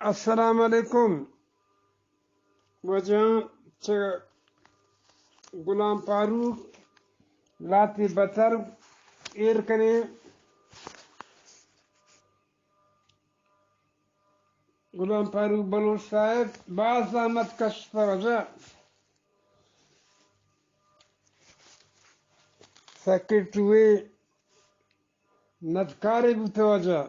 السلام علیکم۔ واجہاں چہ غلام فاروق لاتے بتر ایر کنیں۔ غلام فاروق بلوچ صاحب، باز زحمت کشت واجہ۔ سکیں ٹوئیں ندکارے بوت واجہ۔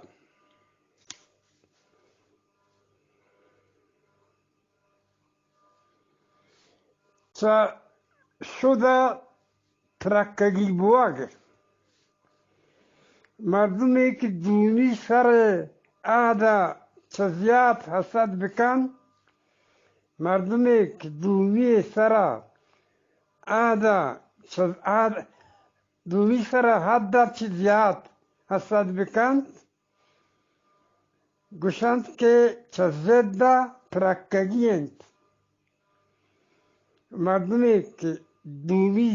چہ شد ءَ ترکگی بوگ۔ مردمے کہ دومی سر ءِ عہد ءَ چہ زیات حسد بکنت، مردمے کہ دومی سر ءِ عہد ءَ چہ عہد، دومی سر ءِ حد ءَ چہ زیات حسد بکنت، گوشنت کہ چہ ضد ءَ ترکگی انت۔ مردمے کہ دومی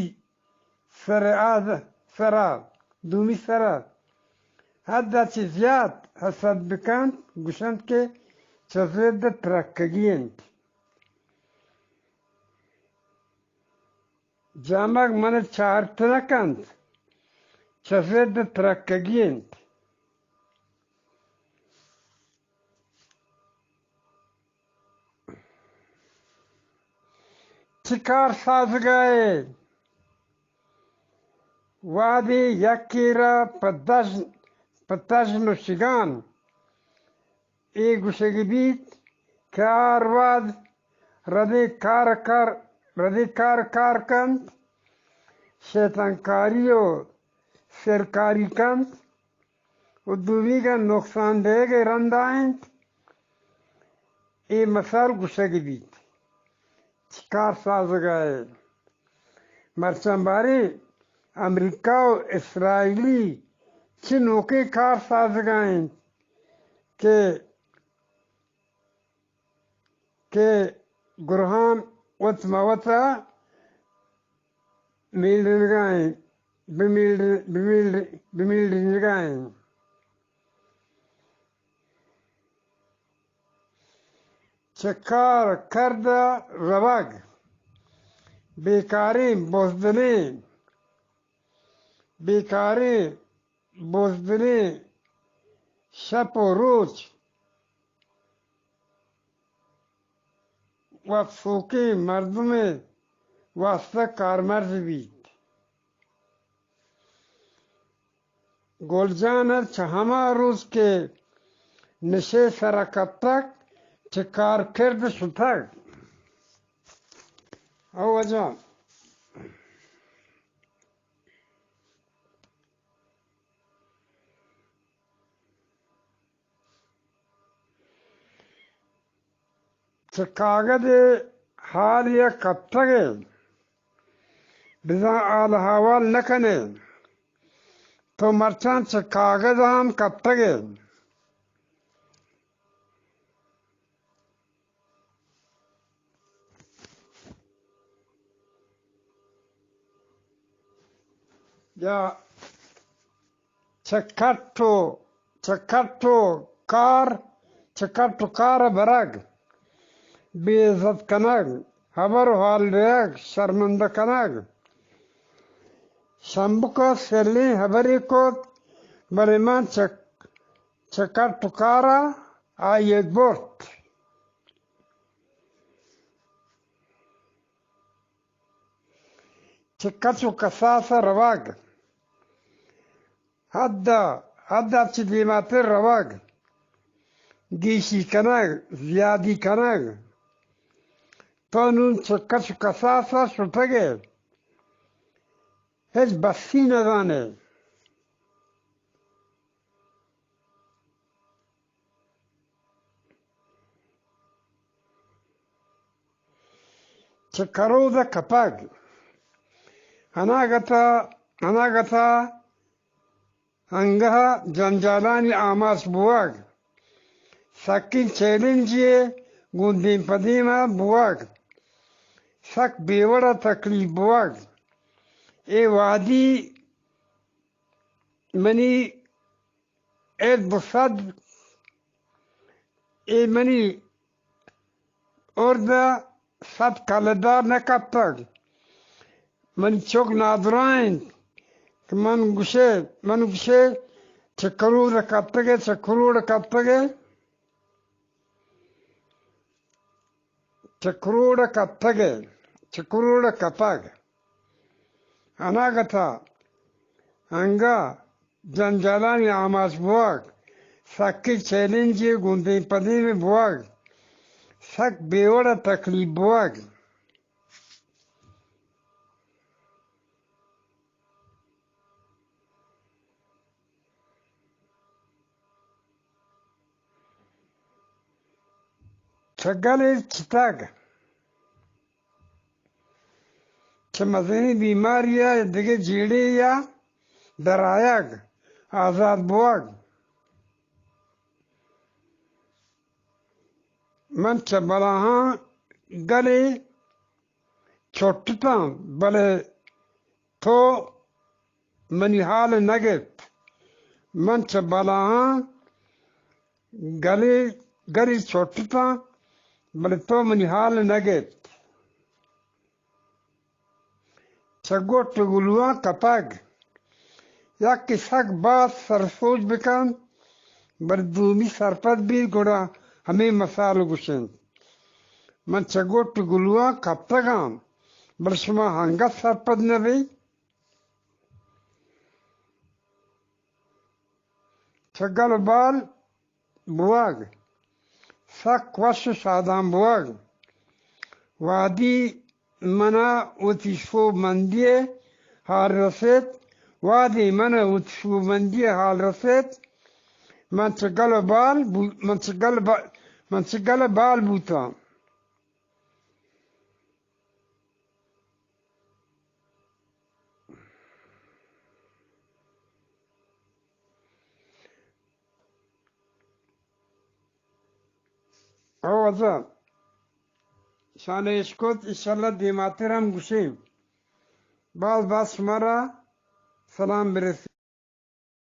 سر ءِ عہد، سر ءَ، دومی سر ءِ حد ءَ چہ زیات حسد بکنت، گوشنت کہ چہ ضد ءَ ترکگی انت۔ جامگ من چارت نہ کنت، چہ ضد ءَ ترکگی انت۔ چہ کار سازگ ءَ وہدے یکے را پہ دژن، پہ تژن ءُ شگان اے گوشگ بیت کہ ہر وہد ردیں کار کار، ردیں کار کار کنت، شیطان کاری ءُ سرکاری کنت ءُ دومیگ ءَ نقصان دئیگ ءِ رند ءَ انت، اے مثال گوشگ بیت۔ چہ کار سازگ ءَ مرچاں باریں امریکہ ءُ اسرائیلی چہ نوکیں کار سازگ ءَ انت کہ کہ گرہان وت مہ وت ءَ میلینگ ءَ انت، بمیل-، بمیل-، بمیلینگ ءَ انت۔ چہ کار کرد ءَ روگ، بیکاریں بزدلیں، بیکاریں بزدلیں شپ ءُ روچ وت سوکیں مردمے واستہ کارمرز بیت۔ گل جان ءَ چہ ہما روچ کہ نشے سر ءَ کپتگ، چہ کارکرد شتگ۔ او واجہ۔ چہ کاگد ءِ حال ءَ کپتگ ئے، بزاں حال احوال نہ کن ئے۔ تو مرچاں چہ کاگد ءَ ہم کپتگ ئے۔ یا چہ کٹ ءُ، چہ کٹ ءُ کار، چہ کٹ ءُ کار ءَ برگ، بے عزت کنگ، ہبر ءُ حال دیگ، شرمندہ کنگ۔ شمبک ءَ سلیں ہبرے کت، بلے من چہ، چہ کٹ ءُ کار ءَ آئی ءَ برت۔ چہ کچ ءُ کساس ءَ روگ، حد ءَ، حد ءَ چہ دیماتر روگ، گیشی کنگ، زیادی کنگ۔ تو نوں چہ کچ ءُ کساس ءَ شتگ ئے، ہچ بسی نہ زان ئے۔ چہ کرود ءَ کپگ، اناگت ءَ، اناگت ءَ انگہ جنجالانی آماچ بوگ، سکیں چیلنجے گوں دیم پہ دیم ءَ بوگ، سک بے وڑ ءَ تکلیف بوگ۔ اے وہدی منی ارد ءُ سد اے منی ارد ءَ صد کلدار نہ کپتگ۔ منی چک نادراہ انت کہ من گوشے، من گوشے چہ کروڑ ءَ کپتگ ئے، چہ کروڑ ءَ کپتگ ئے، چہ کروڑ ءَ کپتگ ئے، چہ کروڑ ءَ کپگ۔ اناگت ءَ انگہ جنجالانی آماچ بوگ، سکیں چیلنجے گوں دیم پہ دیم بوگ، سک بے وڑ ءَ تکلیف بوگ۔ چہ گل ءِ چتگ، چہ مزنیں بیماری ءَ دگہ جیڑھے ءَ درآیگ، آزات بوگ۔ من چہ بلاہاں گل ءَ چٹتاں، بلے تو منی ہال ءَ نہ گپت۔ من چہ بلاہاں گل ءَ، گل ءَ چٹتاں، بلے تو منی ہال ءَ نہ گپت۔ چہ گٹ ءُ گلواں کپگ۔ یکے سک باز سرسوج بکنت، بلے دومی سرپد بیت، گڑا ہمے مثال گوش انت۔ من چہ گٹ ءُ گلواں کپتگاں، بلے شما انگت سرپد نہ بیت۔ چہ گل ءُ بال بوگ، سک وش ءُ شادان بوگ۔ وہدی من ءَ وتی سوبمندی ءِ ہال رسیت، وہدی من ءَ وتی سوبمندی ءِ ہال رسیت، من چہ گل ءُ بال بو-، من چہ گل ءُ با-، من چہ گل ءُ بال بوتاں۔ او وزا شان اشکت، انشاءاللہ دیماتر ہم گوشیں۔ باز باز شمارا سلام برسیت۔